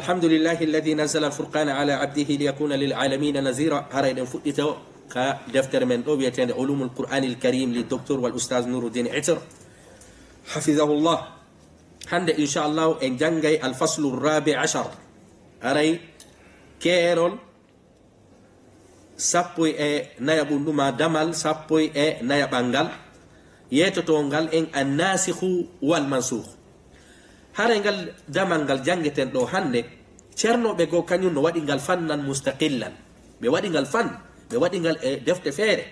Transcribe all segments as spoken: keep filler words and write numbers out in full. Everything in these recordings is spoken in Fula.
الحمد لله الذي نزل الفرقان على عبده ليكون للعالمين نذيرا. Haray ɗen fuɗɗito ka deftere men ɗo wi'eteende Ulumul Qur'anil Karim li Docteur wal Ustaz Nuruddin Itir, hafidahullah. Hannde, inchallahu, en janngay al faslu rabi ashar. Haray keerol sappo e nayaɓundu, ma damal sappo e nayaɓal ngal, yeetotongal en annasikhu wal mansukh. Haray ngal damal ngal janngeten ɗo hannde, ceernooɓe goo kañum no waɗi ngal fannan mustaqillan. Ɓe waɗi ngal fan, ɓe waɗi ngal e defte feere.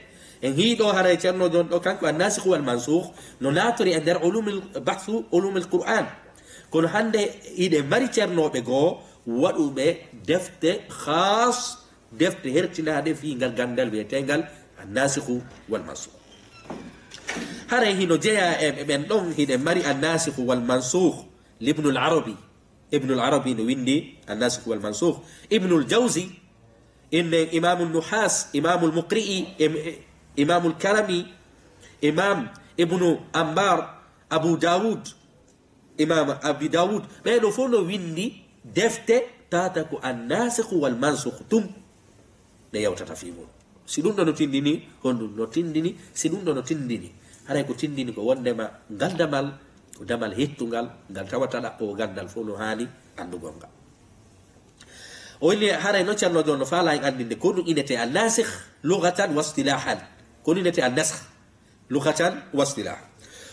En hii ɗo haray ceernoojo on ɗo kanko annasikhu wal mansukh no naatori e nder ulumil, bahthu ulumil Qur'an. Kono hannde iɗe mari ceernooɓe goo waɗuɓe defte khas, defte hertinaaɗe fii ngal ganndal wiyeteengal annasikhu wal mansukh. Haray hino jeyaa e ɓen ɗon, hiɗen mari annasikhu wal mansukh, Ibnul Arabi. Ibnul Arabi no winndi annasikhu wal mansukh. Ibnul Jawzi, inne Imamul Nuhas, Imamul Muqri'i, im-, Imamul Karami, Imam Ibnu Ambar, Abu Dawud, Imam Abi Dawud, ɓee ɗoo fof no winndi defte tawata ko annasikhu wal mansukh tun ɓe yewtata fii mun. Si ɗum ɗo no tinndini, honɗum no tinndini? Si ɗum ɗo no tinndini, haray ko tinndini ko wonndema ngal damal ko damal hittungal, ngal tawata ɗaɓɓoowo ganndal fof no haani anndugol ngal. O inni haray no ceernoojo on no faalaa en anndinde ko ɗum innetee annasikh lughatan wa istilahan. Ko ɗum innetee annasakh lughatan wa istilahan.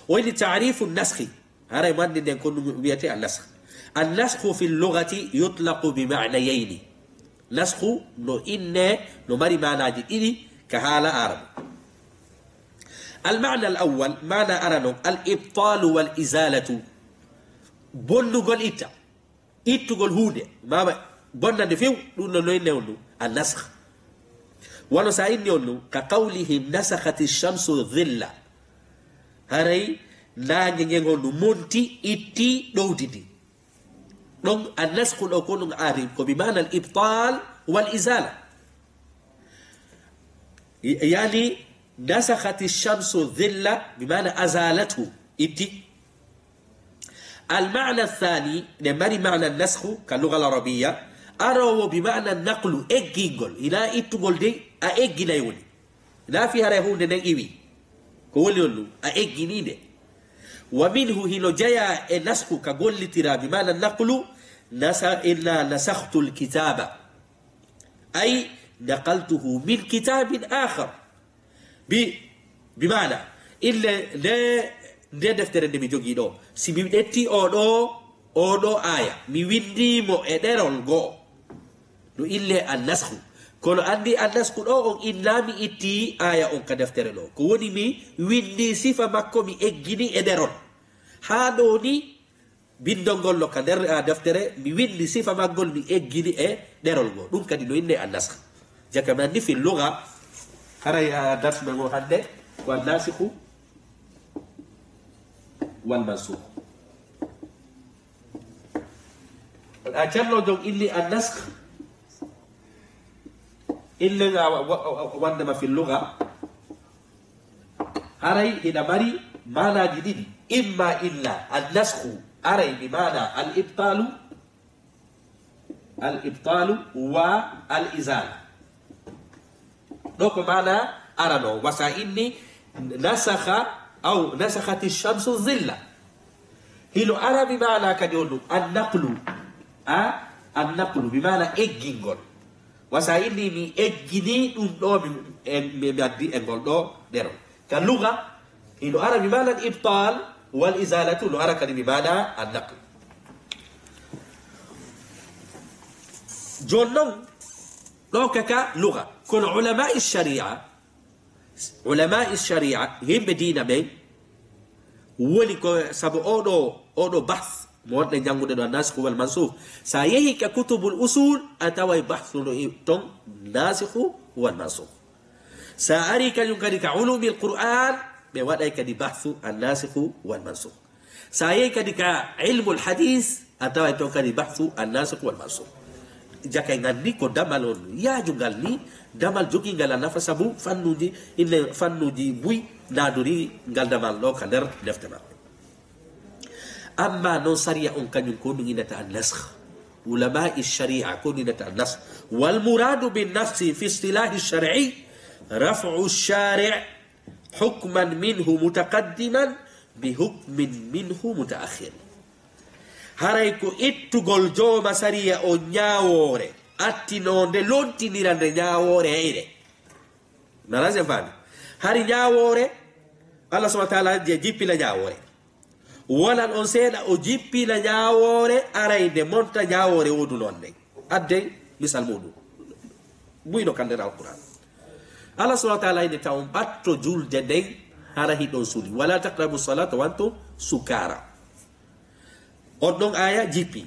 O inni ta'rifu naskhi. Haray mo anndinden ko ɗum wiyetee annasakh. Annaskhu fi lughati yutlaqu bi ma'nayayni. Naskhu no innee, no mari maanaaji ɗiɗi ka haala Aarabu. Al ma'na al awwal, maana arano, al ibtalu wal izalatu. Bonnugol itta. Ittugol huunde, mama bonnande few, ɗum no noynne on ɗum, a nasakh. Wano sa inni on ɗum, ka qawlihim nasakhati shamsu dhilla. Haray naange ngen on ɗum monti, itti ɗowdi ndi. Ɗon a naskhu ɗo ko ɗum ari, ko bi maana al ibtal wal izala. Yani, nasakhati shamsu dhilla, bi maana azalathu, itti. Al maana thani, ne mari maana naskhu ka lugha al arabiyya, arowo bi maana naqlu, eggingol, ina ittugol dey, a egginay woni. Na fi haray hunde nden iwi. Ko woni on ɗum, a eggini nde. Wa minhu, hino jaya e naskhu ka gollitira bi maana naqlu, nasa-, inna nasakhtu al kitaba. Ay, naqaltuhu min kitabin akhar. Bi, bi maana, ille nde, nde deftere nde mi jogii ɗo, si mi ƴetti oo ɗoo, oo ɗoo aaya, mi winndii mo e ɗerol goo, ɗum innee an-naskhu. Kono anndi an-naskhu ɗoo on innaa mi ittii aaya on ka deftere ɗoo. Ko woni mi winndii sifa makko, mi eggini e ɗerol. Haa ɗoo ni, binndol ngol no ka nder, a, deftere, mi winndi sifa maggol, mi eggini e ɗerol ngol. Ɗum kadi no innee an-naskh. Jaka mi anndi fil lugha, haray, a, dars men o hannde ko an-nasikhu wal mansukh. A ceerno jom inni an-naskh, illen a wa-, wa-, wa-, wandema fil lugha. Haray hiɗa mari maanaaji ɗiɗi. Imma illa an-naskhu, aray bi maana al-ibtalu, al-ibtalu wa al-izala. Ɗo ko maana arano, wasa inni nasakha aw nasakhati shamsu dhilla. Hino ara bi maana kadi on ɗum, an-naqlu. A, an-naqlu, bi maana eggingol. Wasa inni mi eggini ɗum ɗo, mi, e, mi, mi addi e ngol ɗo ɗerol. Ka lugha, hino ara bi maana al-ibtal wal izalatu, no ara kadi bi maana an-naql. Jooni non, ɗo ka, ka lugha. Kono ulama'i shari'a, ulama'i shari'a, yimɓe diina ɓen, woni ko sabu oɗo, oɗo bahth, mo wonɗen janngude ɗo, an-nasikh wal mansukh. Sa yehi ka kutubul usul, a taway bahthu no e ton, nasikhu wal mansukh. Sa ari kañum kadi ka ulumil Qur'an, ɓe waɗay kadi bahthu an-nasikhu wal mansukh. Sa yehi kadi ka ilmul hadis, a taway ton kadi bahthu an-nasikh wal mansukh. Jakay nganndi ko damal on yaajungal ni, damal jogingal a nafa sabu fannuuji, inne fannuuji buy naadori ngal damal ɗo ka nder defte maɓɓe. Amma non sariya on kañum ko ɗum innata an-naskh. علماء الشريعة كونينة النص. والمراد بالنص في اصطلاح الشرعي رفع الشارع حكما منه متقدما بحكم منه متأخر. Haray ko ittugol jooma sariya o ñaawoore, attinoo nde, lontinira nde ñaawoore heyre. Nana sen faami? Hari ñaawoore, Allah subhanahu wa taala je jippina ñaawoore. Wonan on seeɗa, o jippina ñaawoore, aray nde monta ñaawoore woodunoon nden. Adden misal muɗum. Buyno kandira Alquran. Allah subhanahu wa taala ine taw ɓatto julde nden hara hiɗon suli. Wala taqrabu salata wa antum sukara. On ɗon aya jippi.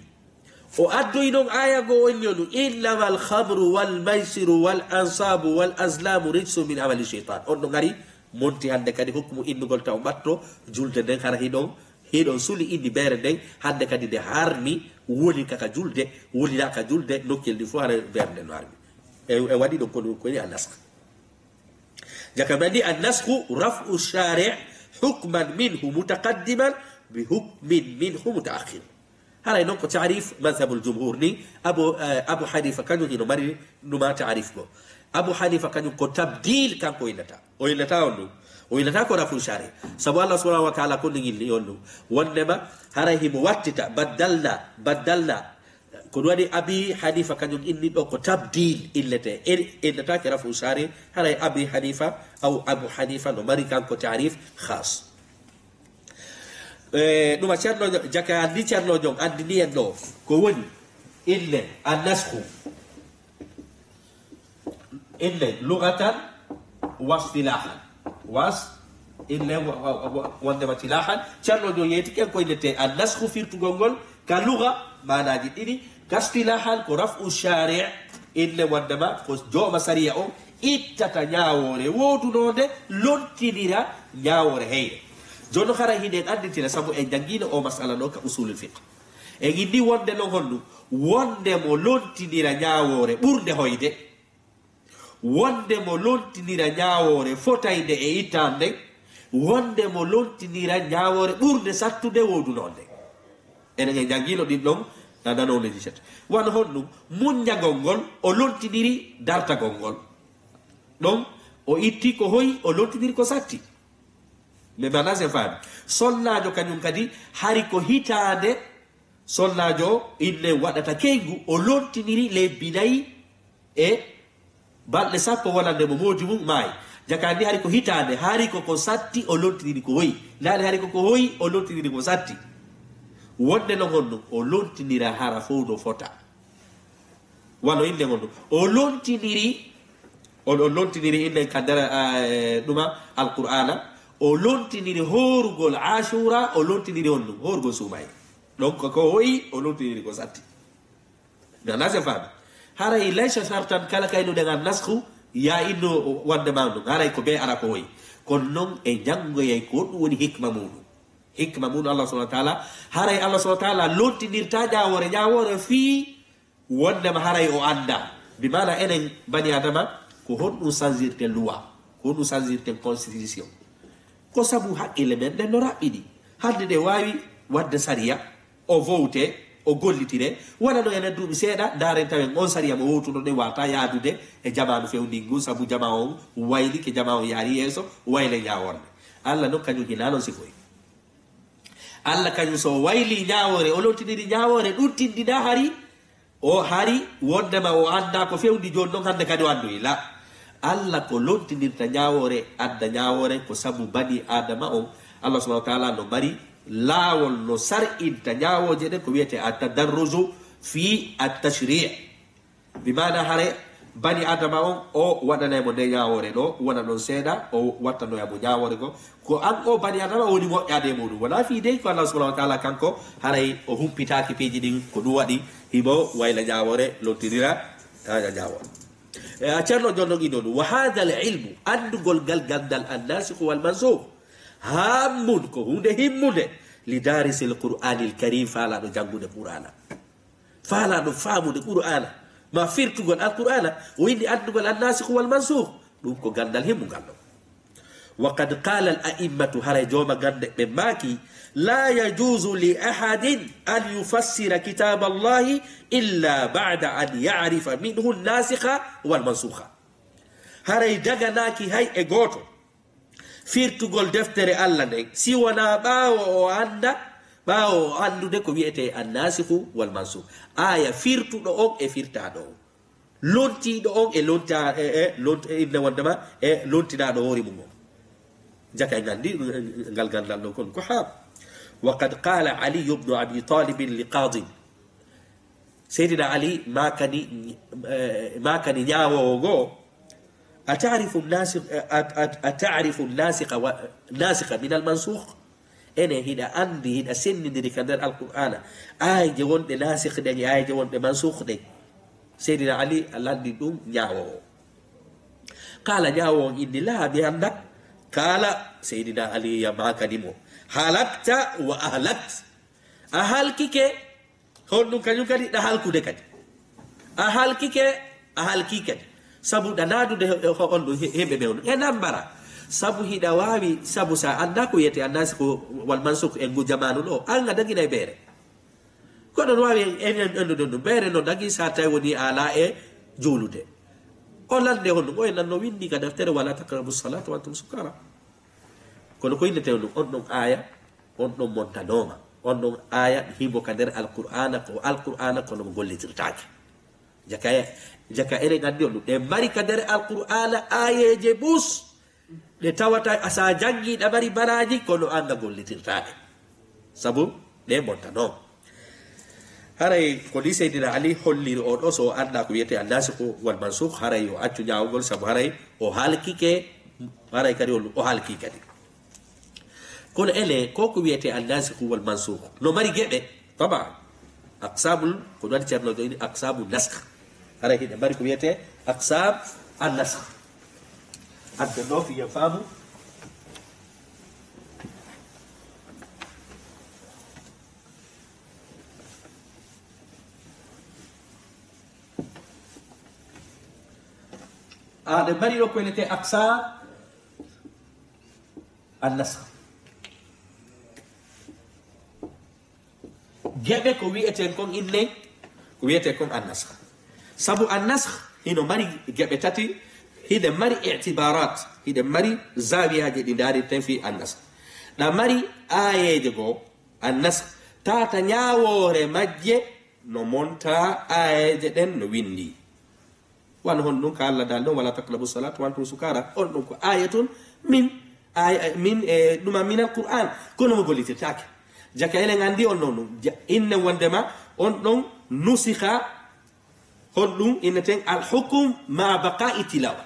O addoyi non aya goo, o inni on ɗum, "Innama alhamru wal maysiru wal ansabu wal azlamu rijsu min amali shaytan." On ɗon ari monti hannde kadi hukmu innugol taw ɓatto julde nden hara hiɗon, hiɗon suli indi beere nden, hannde kadi nde harmi woni kaka julde, woni na ka julde, nokkel ndi fof hara beere nden no harmi. E, e waɗi ɗon ko ɗum ko ni a naska. Jaka mandi annasku raf'u shari' hukman minhu mutaqaddiman bi hukmin minhu mutaakhir. Haray non ko taarif madhabul jumhur ni, Abu, eh, Abu Hanifa kañum hino mari numa taarif go. Abu Hanifa kañum ko tabdil kanko innata. O innata on ɗum. O innata ko raf'u shari'. Sabu Allah subhanahu wa ta'ala ko ni inni on ɗum. Wondema haray himo wattita baddalna, baddalna. Ko ɗum waɗi Abi Hanifa kañum inni ɗo ko tabdil innete. En, innata ke raf'u shari', haray Abi Hanifa, aw Abu Hanifa no mari kanko taarif khas. E, ɗuma Ceerno Jaka anndi, Ceerno Jon anndini en ɗo ko woni inne annasku. Inne lugatan wa istilahan. Was inne wa-, wa-, wa-, wondema tilahan. Ceerno Jon yeetike ko innete annasku firtugol ngol ka luga maanaaji ɗiɗi. Ka istilahan ko raf'u shari', inne wondema ko jooma sariya on ittata ñaawoore woodunonde, lontinira ñaawoore heyre. Jono hara hiɗen annditira sabu en janngiino o masala ɗo ka usulul fiqh. En inni wonde non honɗum? Wonde mo lontinira ñaawoore ɓurnde hoyde, wonde mo lontinira ñaawoore fotayde e ittaande, wonde mo lontinira ñaawoore ɓurnde sattude woodunonde. Enen en janngiino ɗin ɗon, na nanooneji set. Wano honɗum? Muññagol ngol, o lontiniri dartagol ngol. Ɗon, o itti ko hoyi, o lontiniri ko satti. Mais maanaji en faami. Sonnaajo kañum kadi, hari ko hitaande, sonnaajo inne waɗata keyngu, o lontiniri lebbi nayi e balɗe sappo wonande mo moodi mum maayi. Jaka ni hari ko hitaande, hari ko ko satti, o lontiniri ko hoyi. Naane hari ko ko hoyi, o lontiniri ko satti. Wonde non honno, o lontinira hara fof no fota. Wano inne honno, o lontiniri, o, o lontiniri inne ka nder, ah, eh, ɗuma Alqur'aana, o lontiniri hoorugol Ashura, o lontiniri honno, hoorugol suumaye. Donc, ko hoyi, o lontiniri ko satti. Nana sen faami? Haray laysa shartan kala kaynuɗen an nasku, ya inno wonde ma ɗum. Haray ko be ara ko hoyi. Kono non e janngoyay ko ɗum woni hikma muɗum. Hikma muɗum Allah subhanahu wa ta'ala. Haray Allah subhanahu wa ta'ala lontinirta ñaawoore, ñaawoore fii wondema haray o annda. Bi maana enen bani Adama ko honɗum sanzirten loi, ko honɗum sanzirten constitution. Ko sabu haqqille men ɗen no raɓɓiɗi. Hannde ɗe waawi waɗde sariya, o vowte, o gollitire. Wona no enen duuɓi seeɗa, ndaaren tawen on sariya mo wowtuno ɗen wata yaadude e jamaanu fewndingu, sabu jama on waylike, jama on yaari yeeso, wayle ñaawoore. Allah non kañum hinaa non sifoy. Allah kañum so o wayli ñaawoore, o lontiniri ñaawoore, ɗum tindina hari, o hari wondema o annda ko fewndi jooni non hannde kadi o anndoyi. La, Allah ko lontinirta ñaawoore, adda ñaawoore ko sabu bani Adama on. Allah subhanahu wa ta'ala no mari laawol no sar'inta ñaawooje ɗen ko wiyete at-tadarruju fi at-tashri'. Bi maana hare bani Adama on o waɗanay mo nde ñaawoore ɗo, wona ɗon seeɗa, o wattanoya mo ñaawoore go. Ko an o bani Adama woni moƴƴaade e muɗum. Wona fii dey ko Allah subhanahu wa ta'ala kanko haray o humpitaaki piiji ɗin, ko ɗum waɗi himo wayla ñaawoore, lottinira, ah, ñaawoore. E a Ceerno Jonno ino ɗum. Wa hadha al ilmu, anndugol ngal ganndal an-nasikhu wal mansukh. Hammun ko huunde himmunde li darisil Qur'anil Karim, faalaaɗo janngude Qur'aana. Faalaaɗo faamude Qur'aana, ma firtugol Alqur'aana, o inni anndugol an-nasikhu wal mansukh. Ɗum ko ganndal himmungal ɗon. وقد قال الأئمة, haray jooma gannde ɓe maaki, لا يجوز لأحد أن يفسر كتاب الله إلا بعد أن يعرف منه الناسخ والمنسوخ. Haray daganaaki hay e gooto firtugol deftere Alla nden, si wonaa ɓaawo o annda, ɓaawo o anndude ko wiyetee annasikhu wal mansukh. Aaya firtuɗo on e firtaaɗo on. Lontiiɗo on e lonta-, e, e lont-, e innde wondema e lontinaaɗo hoore mum on. Jaka en anndi, eh, ngal ganndal ɗo kon ko haa. وقد قال علي بن أبي طالب لقاض. Seydina Ali maakani, eh, maakani ñaawoowo goo, أتعرف الناسخ، أت-، أت-، أتعرف الناسخ و-، الناسخ من المنسوخ؟ Ene hiɗa anndi, hiɗa senndindiri ka nder Alqur'aana, aayeeje wonɗe naasikh ɗen e aayeeje wonɗe mansukh ɗen? Seydina Ali lanndii ɗum ñaawoowo. Qaala, ñaawoowo on inni, لا, mi anndaa. Qaala, Seydina Ali ya maakani mo, هلكت وأهلكت. A halkike, honɗum kañum kadi ɗa halkude kadi. A halkike, a halkii kadi. Sabu ɗa naadude he, he, honɗum he, himɓe ɓe on. E nambara. Sabu hiɗa waawi, sabu sa anndaa ko wiyetee annasikhu wal mansukh e ngu jamaanu ɗo, an a daginay beere. Ko ɗon waawi en, en, en, en ɗum. Beere no dagi sa tawi woni a alaa e juulude. O lannde honɗum, o e nan no winndi ka deftere, ولا تقربوا الصلاة وأنتم سكارى. Kono ko innetee honɗum, on ɗon aaya, on ɗon montanooma. On ɗon aaya himo ka nder Alqur'aana, ko Alqur'aana kono mo gollitirtaake. Jaka, jaka eɗen anndi on ɗum. Ɗe mari ka nder Alqur'aana aayeeje bus. Ɗe tawata a sa janngii ɗa mari baraaji, kono an a gollitirtaa ɗe. Sabu ɗe montanooma. Haray ko ni Seydina Ali holliri o ɗo, so o anndaa ko wiyetee annasikhu wal mansukh, haray yo accu ñaawugol, sabu haray o halkike, haray kadi o, o halkii kadi. Kono ene, ko ko wiyetee annasikhu wal mansukh, no mari geɓe, taba, aqsamul, ko ɗum waɗi Ceerno jooni aqsamu naskh. Haray hiɗe mari ko wiyetee aqsam annaskh. Adda ɗo fi ya faamu. Ah, ɗe mari ɗo ko wiyetee aqsam annaskh. Geɓe ko wiyetee kon inne, ko wiyetee kon annaskh. Sabu annaskh hino mari geɓe tati, hiɗe mari i'tibarat, hiɗe mari zawiyaaji ɗi ndaarirten fii annaskh. Ɗa mari aayeeje goo, annaskh, tata ñaawoore majje no monta aayeeje ɗen no winndi. Wano honɗum ka Alla daali ɗon, "Wala taqrabu salata wa antum sukara." On ɗum ko ayatun min, ay-, min, e, ɗuma min Alqur'an. Kono mo gollitirtaake. Jaka enen anndi on ɗon ɗum. Ja-, inne wondema on ɗon nusikha, honɗum inneten alhukum ma baqa'i tilawa.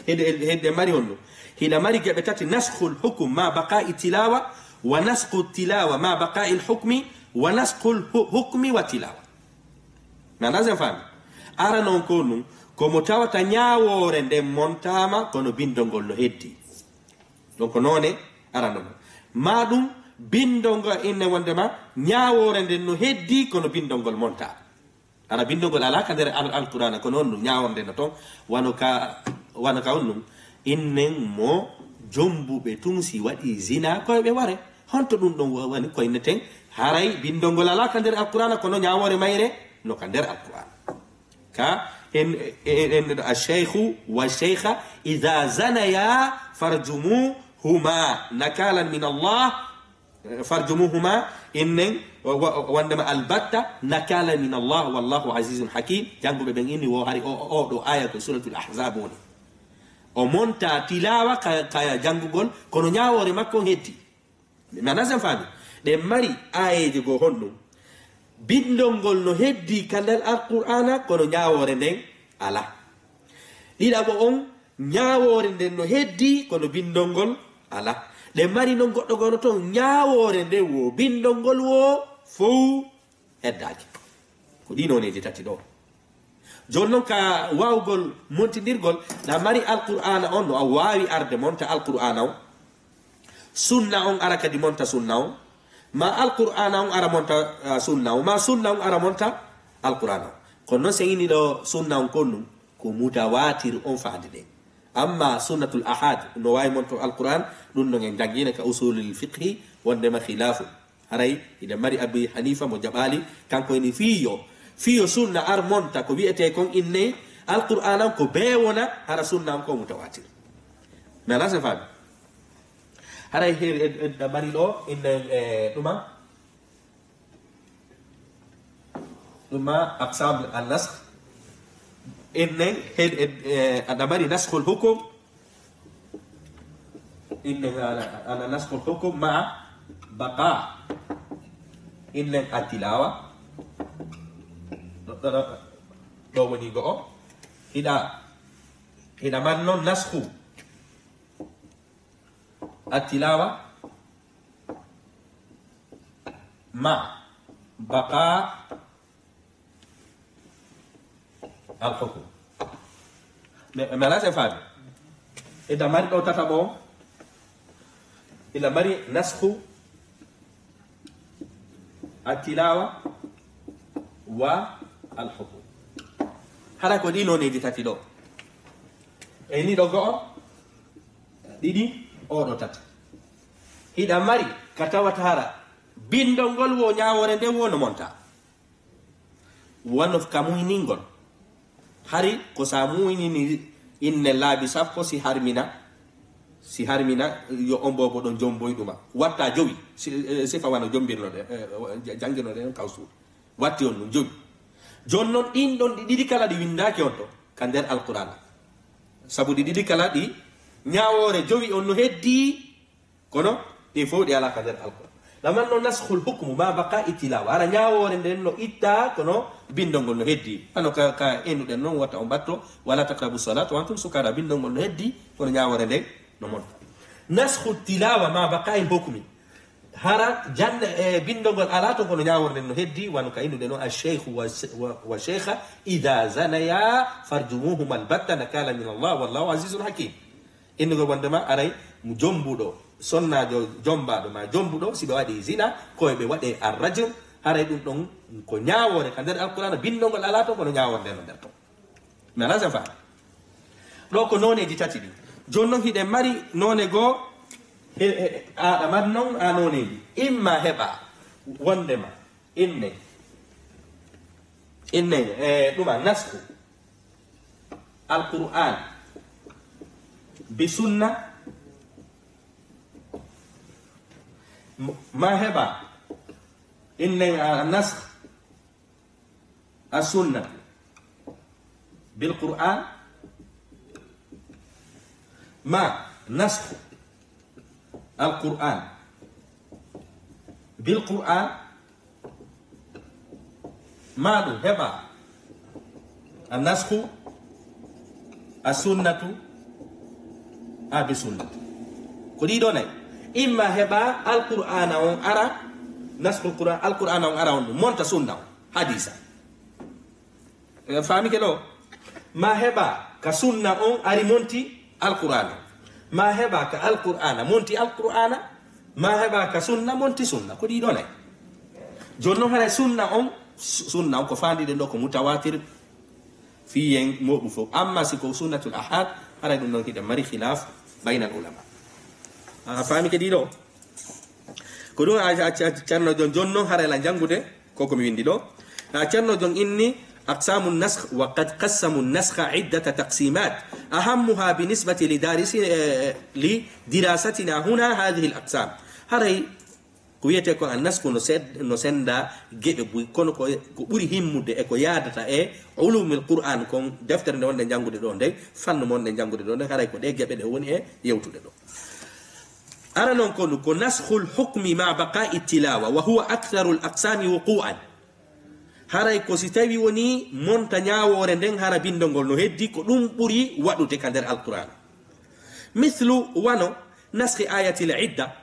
Hede, hede mari honɗum. Hina mari geɓe tati, naskhul hukum ma baqa'i tilawa, wa naskhu tilawa ma baqa'i hukmi, wa naskhul hu-, hukmi wa tilawa. Nana sen faami? Ara non ko ɗum, ko mo tawata ñaawoore nden montaama, kono bindol ngol no heddi. Donc, noone ara non. Ma ɗum, bindol ngol inne wondema, ñaawoore nden no heddi, kono bindol ngol montaama. Ara bindol ngol alaa ka nder Al-, Alqur'aana, kono on ɗum ñaawoore nden no ton, wano ka, wano ka on ɗum, innen mo jombuɓe tun si waɗi zina, koye ɓe ware. Honto ɗum ɗon wa-, woni ko inneten? Haray bindol ngol alaa ka nder Alqur'aana, kono ñaawoore mayre no ka nder Alqur'aana. Ka en, en, en, en, الشيخ والشيخة إذا زنيا فارجموهما نكالا من الله. Farjumuhuma, innen, wa-, wa-, wondema albatta, nakala min Allah, wallahu azizun hakim. Jannguɓe ɓen inni wo hari o, o, o ɗo aya ko Suratul Ahzab woni. O monta tilawa ka, ka janngugol, kono ñaawoore makko on heddi. Mana sen faami? Ɗe mari ayeeje goo honɗum. Bindol ngol no heddi ka nder Alqur'aana, kono ñaawoore nden alaa. Ɗiɗaɓo on, ñaawoore nden no heddi, kono bindol ngol alaa. Ɗe mari non goɗɗo gono ton, ñaawoore nden woo, bindol ngol woo, fow heddaaki. Ko ɗii nooneeji tati ɗoo. Jooni non ka waawugol montindirgol, ɗa mari Alqur'aana on, no a waawi arde monta Alqur'aana on. Sunna on ara kadi monta sunna on. Ma Alqur'aana on ara monta, ah, sunna on. Ma sunna on ara monta Alqur'aana on. Kono non sen inni ɗo sunna on kon ɗum, ko mutawatir on faade ɗen. Amma sunnatul ahad, no waawi monta Alqur'aan, ɗum no en janngiino ka usulul fiqhi, wonndema khilaafu. Haray hiɗen mari Abi Hanifa mo jaɓaali, kanko ene fii yo, fii yo sunna ar monta ko wi'etee kon inne Alqur'aan on ko bee wona, hara sunna on ko mutawaatir. Mi alaa si en faami. Haray he, en, en mari ɗo inne, e, ɗuma. Ɗuma aqsam an-naskh. Inne, he, e, e, aɗa mari naskhul hukum. Inne, aɗa, aɗa naskhul hukum ma baqa. Inne at-tilawa. Ɗo, ɗo, ɗo, ɗo woni go'o. Hiɗa, hiɗa mari non naskhu at-tilawa ma baqa al-hukum. Mi, mi alaa si en faami. Hiɗa mari ɗo tataɓo. Hiɗa mari naskhu at-tilawa wa al-hukum. Hara ko ɗi nooneeji tati ɗo. E ni ɗo go'o, ɗiɗi, oɗo tati. Hiɗa mari ka tawata hara binndol ngol wo ñaawoore nden wo no monta. Wano ka muyningol. Hari ko sa muynini inne laabi sappo si harmina, si harmina yo on boobo ɗon jomboy ɗuma. Watta jowi, si, e, sifa wano jombirnoɗe, e, ja-, jangirnoɗe on kawsu. Watti on ɗum jowi. Jon non ɗin ɗon ɗi ɗiɗi kala ɗi windaaki on to, ka nder Alqur'aana. Sabu ɗi ɗiɗi kala ɗi ñaawoore jowi on no heddi, kono ɗi fow ɗi alaa ka nder Alqur'aana. Laman no naskhul hukmu ma baqa ittilawa. Hara ñaawoore nden no itta, kono binndol ngol no heddi. Hano ka, ka enduɗen non, wata on batto, wala taqrabu salata wa antum sukara. Binndol ngol no heddi, kono ñaawoore nden no monta. Naskhu tilawa ma baqa il hukmi. Hara jannde e binndol ngol alaa ton, kono ñaawoore nden no heddi, wano ka innuɗen non, "Ash-shaykhu wa, wa, wa shaykha idha zanaya farjumuhuma al-batta nakala min Allah, wallahu azizun hakim." Innugol wondema aray mo jombuɗo, sonnaajo jombaaɗo ma jombuɗo, si ɓe waɗi zina, ko ɓe waɗe ar-rajm, haray ɗum ɗon ko ñaawoore ka nder Alqur'aana, binndol ngol alaa ton, kono ñaawoore nden no nder ton. Mi alaa si en faami. Ɗo ko nooneeji tati ɗin. Jooni non hiɗen mari noone goo, he, he, aɗa mari non a nooneeji. Imma heɓa wondema inne, inne, e, ɗuma nasku Alqur'aan bi sunna, m-, ma heɓa inne, a, nasku as-sunnatu bil Qur'an, ma naskhu al Qur'an bil Qur'an, ma ɗum heɓa an naskhu as-sunnatu a bi sunnati. Ko ɗiɗo nayi. Imma heɓa Alqur'ana on ara, naskhul Qur'an, Alqur'ana on ara on ɗum monta sunna on, hadisa. E, faami ke ɗo? Ma heɓa ka sunna on ari monti Alqur'ana. Ma heɓa ka Alqur'ana monti Alqur'ana. Ma heɓa ka sunna monti sunna. Ko ɗiɗo nayi. Jooni non haray sunna on, su-, sunna on ko faandiɗen ɗo ko mutawatir. Fiyen moɗum fof. Amma si ko sunnatul ahad, haray ɗum ɗon hiɗen mari khilaf baynal ulama. A faami ke ɗiɗo? Ko ɗum a, a, a, Ceerno Jon, jooni non haray la janngude ko ko mi windi ɗo. A, Ceerno Jon inni aqsamu naskh, wa qad qassamu naskha iddata taqsimat, ahammuha bi nisbati li darisi, eh, li dirasatina huna hadhihi al aqsam. Haray ko wiyetee kon an nasku no sed-, no sennda geɓe buy, kono ko, ko ɓuri himmude e ko yaadata e ulumul Qur'an kon, deftere nde wonɗen janngude ɗo nde, fannu mo wonɗen janngude ɗo nde, haray ko ɗe geɓe ɗe woni e yewtude ɗo. Ara non konu ko naskhul hukmi ma baqa'i tilawa, wa huwa aktharul aqsami wuqu'an. Haray ko si tawi woni monta ñaawoore nden hara binndol ngol no heddi, ko ɗum ɓuri waɗude ka nder Alqur'an. Mithlu wano naskhi ayatil idda,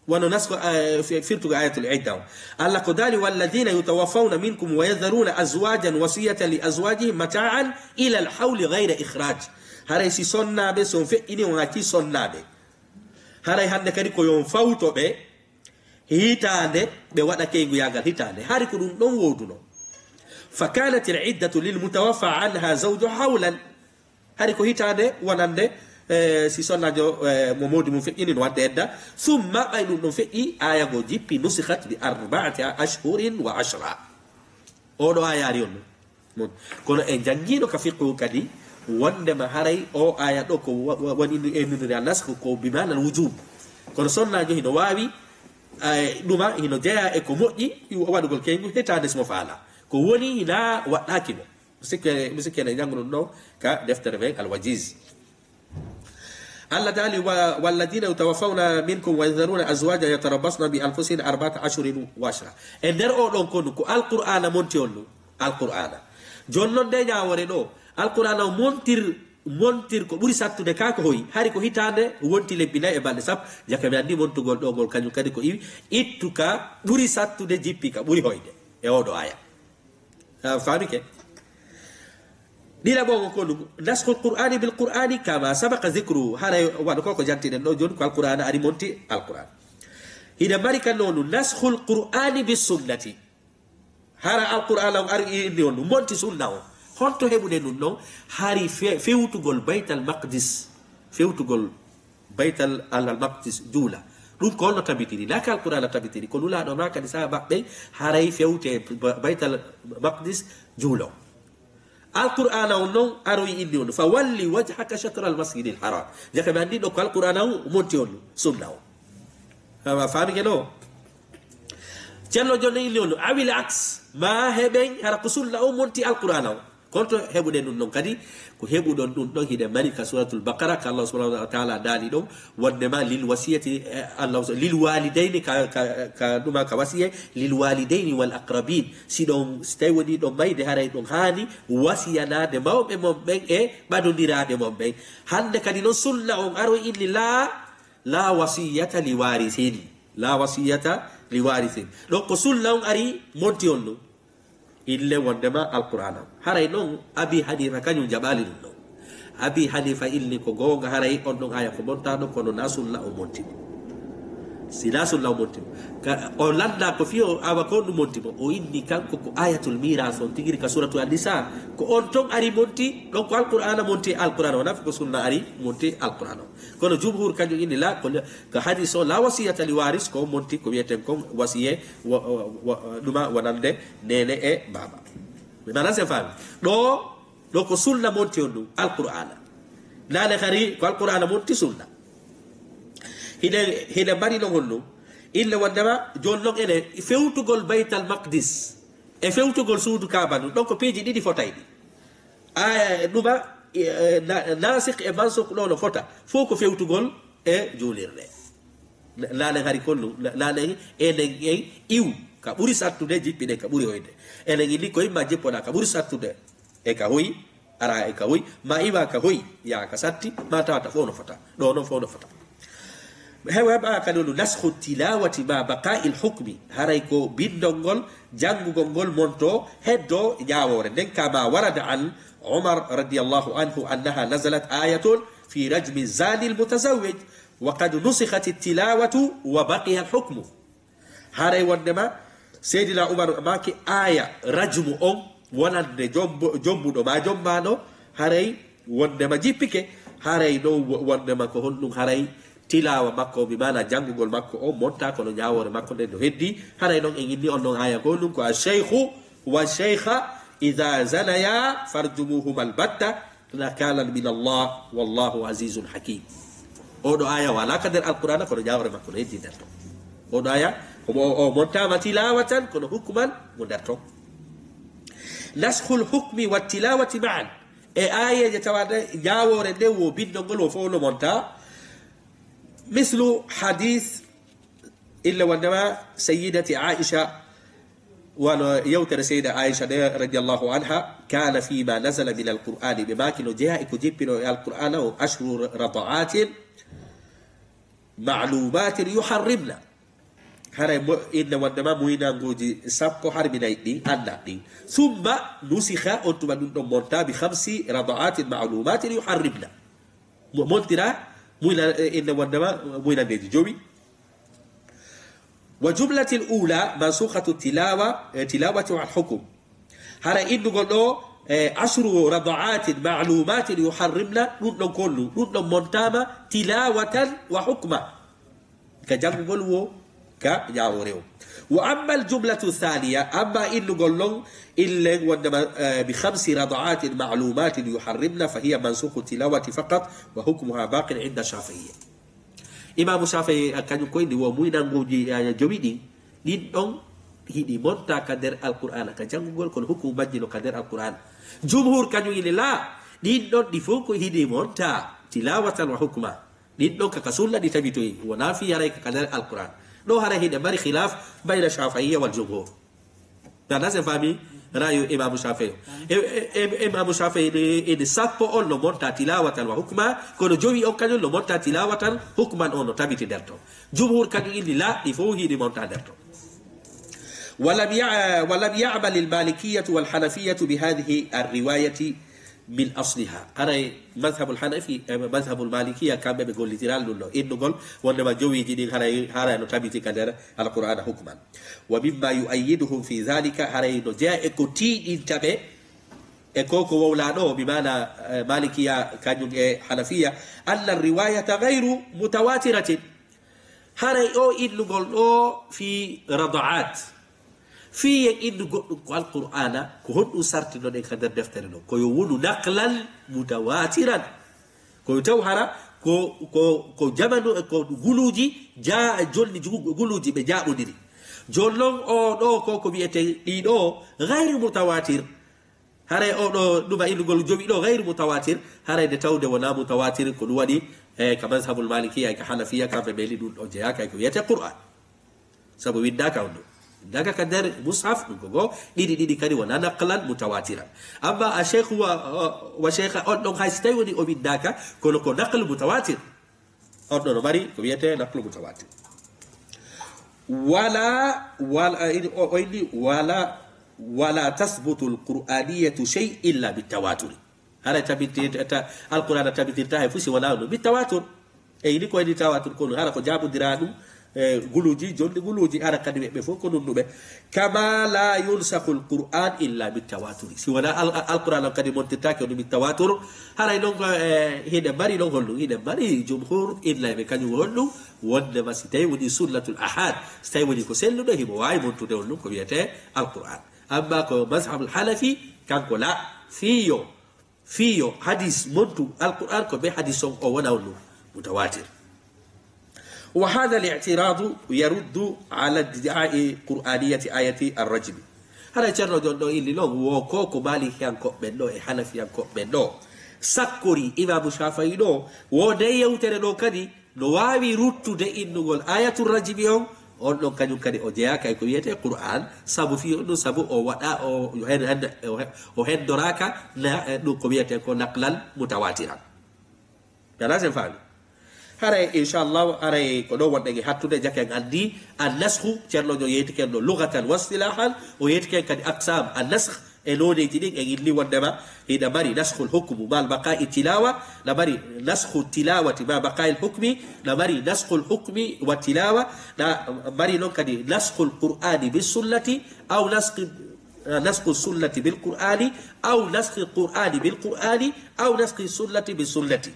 wano nasko, eh, fi-, firtugo ayatul idda on. Allah ko daali, "Walladhina yutawaffawna minkum wa yadharuna azwajan wasiyatan li azwajihim mata'an ila al-hawli ghayra ikhraj." Haray si sonnaaɓe, si on feƴƴini on acci sonnaaɓe. Haray hannde kadi ko yo on fawto ɓe hitaande, ɓe waɗa keynguyagal hitaande. Hari ko ɗum ɗon wooduno. Fa kanat al-iddatu lil mutawaffa anha zawju hawlan. Ari ko hitaande wonande, eh, si sonnaajo, eh, mo mawdi mum feƴƴini no waɗde edda. Summa, ɓay ɗum ɗon feƴƴi, aaya ngo jippi, nusihat bi arbaati ashhurin wa ashra. Oɗo aaya ari on non. Kono en janngiino ka fiqhu kadi, wondema haray o aaya ɗo ko wa-, wa-, woni ni e nuniri al nasku ko bi maana al wujub. Kono sonnaajo hino waawi, eh, ɗuma hino jeyaa e ko moƴƴi, waɗugol keyngu hitaande si mo faala. Ko woni hina waɗɗaaki mo. Mi sikke, mi sikke ne janngu ɗum ɗon ka deftere ɓen al wajiz. Allah daali, wa-, "Walladina yutawaffawna minkum wa yadharuna azwaja yatarabbasna bi anfusina arba'ata ashhurin wa ashra." E nder o ɗon konu ko Alqur'aana monti on ɗum. Alqur'aana. Jon non nde ñaawore ɗo, Alqur'aana o montir, montir ko ɓuri sattude ka ko hoyi. Hari ko hitaande wonti lebbi nayi e balɗe sappo, jaka mi anndi montugol ɗo ngol kañum kadi ko iwi, ittu ka ɓuri sattude jippi ka ɓuri hoyde. E oɗo aya. A faami ke? Ɗiɗaɓo on ko ɗum, naskhul qur'ani bil qur'ani kama sabaqa zikru. Haray waɗa ko ko jantiɗen ɗo jooni ko alqur'ana ari monti alqur'an. Hiɗa mari kan noonu naskhul qur'ani bis sunnati. Hara alqur'ana on ari inni on monti sunna on. Honto heɓuɗen ɗum ɗon? Hari fe-, fewtugol Baytal Maqdis. Fewtugol Baytal al, al Maqdis juula. Ɗum ko honno tabitiri? Naa ka alqur'ana tabitiri. Ko nulaaɗo maa kadi saha maɓɓe haray fewte ba-, Baytal Maqdis juulo. Alqur'ana on non aroyi inni on. "Fa walli wajhaka shatra al masjidil haram." Jaka ɓe anndi ɗo ko alqur'ana on monti on sunna on. Awa faami ke no? Ceerno Jonne inni on. Awil aks. Ma heɓen hara ko sunna on monti alqur'ana on. Kono to heɓuɗen ɗum ɗon kadi, ko heɓuɗon ɗum ɗon hiɗen mari ka Suratul Baqara, ka Allah subhanahu wa ta'ala daali ɗon, wondema lil wasiyati, eh, Allah, lil walidayni ka, ka, ka ɗuma ka wasiye, lil walidayni wal aqrabin. Si ɗon, si tawi woni ɗon mayde haray ɗon haani wasiyanaade mawɓe mon ɓen e ɓadondiraaɓe mon ɓen. Hande kadi non sunna on aroy inni la, la wasiyata li warisin. La wasiyata li warisin. Ɗon ko sunna on ari monti on ɗum. Ille wondema alqur'ana. Haray non Abi Hanifa kañum jaɓali ɗum ɗon. Abi Hanifa ilni ko goonga haray on ɗon aya ko montaɗo kono na sunna o monti mo. Si na sunna o monti mo. Ka, o landa ko fiyo awa ko ɗum monti mo. O inni kanko ko ayatul miras on tigiri ka suratu An-Nisa. Ko on ton ari monti, ɗon ko alqur'ana monti alqur'ana. Wona ko sunna ari monti alqur'ana. Kono jumhur kañum inni la, ko la, ka hadis o la wasiyata li waris ko monti ko wiyeten kon wasiye wa-, wa-, wa-, ɗuma wonande nene e baaba. Mi manan sen faami. Ɗo, ɗo ko sunna monti on ɗum, alqur'ana. Nane hari ko alqur'ana monti sunna. Hiɗen, hiɗen mari non on ɗum. Ille wondema, jooni non enen, fewtugol Baytal Maqdis, e fewtugol suudu Kaaba ɗum, ɗon ko piiji ɗiɗi fotayɗi. Aya, ɗuma, e, na-, nasik e mansuk ɗo no fota. Fof ko fewtugol e juulirde. Na-, nanen hari kon ɗum, na-, nanen enen en iw, ka ɓuri sattude, jippiɗen ka ɓuri hoyde. Enen inni ko imma jippoɗa ka ɓuri sattude, e ka hoyi, ara e ka hoyi, ma iwa ka hoyi, yaa ka satti, ma tawata fof no fota. Ɗo noon fof no fota. Hewa heɓa kadi no nasxu tilawati ma baqa'il hukmi, haray ko bindol ngol, janngugol ngol monto heddo ñaawoore nden, kama warada an Umar radiyallahu anhu annaha nazalat ayatun fi rajmi zani al mutazawwij, wa qad nusikhat at tilawatu wa baqiya al hukmu. Haray wondema Seydina Umar maaki aya rajmu on wonande jombo-, jombuɗo ma jombaɗo, haray wondema jippike, haray ɗo wo-, wondema ko honɗum, haray tilawa makko, bi maana janngugol makko on monta kono ñaawoore makko nden no heddi, haray ɗon en inni on ɗon aya ko ɗum ko ash-shaykhu wa shaykha idha zanaya farjumuhuma albatta, nakalan min Allah, wallahu azizun hakim. Oɗo aya wala ka nder alqur'ana kono ñaawre makko no heddi nder ton. Oɗo aya, omo, o, o montama tilawa tan kono hukman mo nder ton. Naskhul hukmi wa tilawati ma'an. E ayeje tawaɗe ñaawore nde wo bindol ngol wo fof no monta. Mislu hadith Illa wondema Sayyidati Aisha, wano yewtere Sayyida Aisha de radiyallahu anha, kana fima nazala min alqur'ani, ɓe maaki no jeeya e ko jippino e alqur'ana o ashru rada'atin ma'lumatin yuharrimna. Haray mo, inna wondema muynanguji sappo harminay ɗi, anna ɗi. Thumma nusikha, on tuma ɗum ɗon monta bi khamsi rada'atin ma'lumatin yuharrimna. Mo-, montira, muyna, eh, inna wondema, eh, muynandeji jowi. Wa jumlatil ula mansukhatu tilawa, eh, tilawati wal hukum. Hara innugol ɗo, e, ashru rada'atin ma'lumatin yuharrimna, ɗum ɗon ko honɗum? Ɗum ɗon montaama tilawatan wa hukma. Ka janngugol wo, ka ƴaawoore o. Wa amma al-jumlatu thaniya, amma innugol non, illen wondema, e, bi khamsi rada'atin ma'lumatin yuharrimna, fa hiya mansukhu tilawati faqat, wa hukmuha baqin inda Shafi'iyya. Imaamu Shafi'i, a, kañum koy ndi wo muynannguuji, a, jowi ɗin, ɗin ɗon hiɗi monta ka nder Alqur'aana, ka janngugol, kono hukumu majji no ka nder Alqur'aana. Jumhur kañum ini la, ɗin ɗon ɗi fof ko hiɗi monta tilawatan wa hukma. Ɗin ɗon ka, ka sunna ɗi tabitoyi, wonaa fii haray ka, ka nder Alqur'aana. Ɗo haray hiɗe mari khilaf bayna Shafi'iyya wal jumhur. Nana sen faami ra'ayu Imaamu Shafi'i. E, e, e, Imaamu Shafi'i ni, ini sappo on no monta tilawatan wa hukma, kono jowi on kañum no monta tilawatan, hukman on no tabiti nder ton. Jumhur kañum inni la, ɗi fof hiɗi monta nder ton. ولم يع-، ولم يعمل المالكية والحنفية بهذه الرواية من أصلها. Haray mazhabul Hanafi, e mazhabul Malikiya, kamɓe ɓe gollitiraali ɗum ɗo. Innugol wondema jowiiji ɗin haray, haray no tabiti ka nder Alqur'aana hukman. Wa mimma yu'ayyiduhum fi dhalika, haray no jeya e ko tiiɗinta ɓe e ko ko wowlaa ɗo, bi maana, eh, Malikiya kañum e Hanafiya, anna riwayata ghayru mutawatiratin. Haray o innugol ɗo fi rada'at. Fii en innu goɗɗum ko Alqur'aana, ko honɗum sartinoɗen ka nder deftere ɗo? Ko yo wonu naqlan mutawatiran. Ko yo taw hara ko, ko, ko jamanu, ko guluuji ja-, jonni jugu-, guluuji ɓe jaaɓondiri. Jooni non o ɗo ko, ko wiyetee ɗii ɗo gayri mutawatir. Haray o ɗo ɗuma innugol jowi ɗo gayri mutawatir, haray nde tawde wonaa mutawatir, ko ɗum waɗi, e, ka mazhabul Malikiya e ka Hanafiya, kamɓe ɓe li ɗum ɗo jeyaaka e ko wiyetee Qur'an. Sabu winndaaka on ɗum. Winndaaka ka nder mushaf, ɗum ko goo, ɗiɗi ɗiɗi kadi wonaa naqlan mutawatiran. Amma a sheikh wa, wa sheikh on ɗon hay si tawi woni o winndaaka, kono ko naql mutawatir. On ɗon no mari ko wiyetee naql mutawatir. Wala, wala, ini, o, o inni, wala, wala tasbutu al-Qur'aniyatu shay illa bitawaturi. Haray tabinti-, ta-, Alqur'aana tabintirtaa hay fuu si wonaa ɗum bitawatur. E ini ko woni tawatur kon, hara ko jaaɓondiraa ɗum, e, guluuji, jonni guluuji, hara kadi ɓe fof ko nunnuɓe. Kama la yunsakhu al-Qur'an illa bitawaturi. Si wonaa al-, al-, Alqur'aana on kadi montirtaake on bitawatur, haray non ko, e, hiɗe mari non honɗum, hiɗe mari jumhur innayɓe kañum honɗum, wondema si tawi woni sunnatul ahad, si tawi woni ko selluɗo, himo waawi montude on ɗum ko wiyetee Alqur'aan. Amma ko mazhabul Hanafi, kanko la, fii yo, fii yo hadis montu Alqur'aan ko be hadis on o wona on ɗum mutawatir. Wa hadha al-i'tiradu yaruddu ala iddi'a'i qur'aniyati ayati ar-rajmi. Hara Ceerno jon ɗo illi non, wo ko, ko Maalikiyankooɓe ɓen ɗo e Hanafiyankooɓe ɓen ɗo sakkori Imaamu Shaafi'i ɗo, wo nde yewtere ɗo kadi, no waawi ruttude innugol ayatul rajmi on, on ɗon kañum kadi o jeyaaka e ko wiyetee Qur'aan, sabu fii on ɗum, sabu o waɗa, o, o hen-, hen-, o he-, o hendoraaka na, e, ɗum ko wiyetee ko naqlan mutawatiran. Nana sen faami? Haray, inchallah, haray ko ɗo wonɗen e hattude, jaka en anndi an-naskhu, Ceerno jon yeetike en ɗo lughatan wa istilahan, o yeetike en kadi aqsam an-naskh, e nooneeji ɗin, en inni wonndema hiɗa mari naskhul hukmu ma baqa'i tilawa, ɗa mari naskhu tilawati ma baqa'il hukmi, ɗa mari naskhul hukmi wa tilawa, ɗa mari non kadi naskhul qur'ani bis sunnati, aw naskhi, naskhu sunnati bil qur'ani, aw naskhi qur'ani bil qur'ani, aw naskhi sunnati bis sunnati.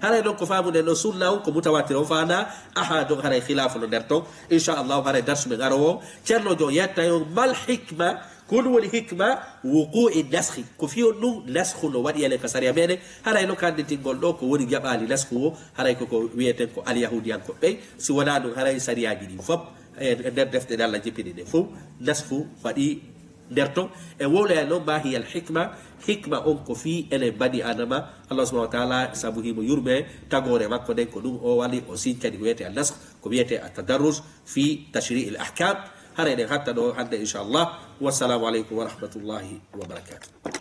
Haray non ko faamuɗen ɗo sunna on ko mutawatir on faanaa, ahad on haray khilaafu no nder ton. Inchallahu haray darsu men arowo on, Ceerno jon yetta on mal hikma, ko ɗum woni hikma wuqu'i naskhi. Ko fii on ɗum naskhu no waɗi enen ka sariya meɗen. Haray no kanndintingol ɗo ko woni jaɓaali naskhu o, haray ko ko wiyeten ko alyahudiyankoɓe ɓen. Si wonaa ɗum haray sariyaaji ɗin fof e, e nder defte ɗe Allah jippini ɗen fof, naskhu waɗi nder ton. E wowloya noon, ma hiyal hikma, hikma on ko fii enen bani Adama, Allah subhanahu wa taala, sabu himo yurme tagoore makko nden, ko ɗum o waɗi, o siñ kadi ko wiyetee an-naskh, ko wiyetee at-tadarruj fi tashri'il ahkam. Hara eɗen hatta ɗo hannde, inchallah. Wassalamu aleykum wa rahmatullahi wa barakatuh.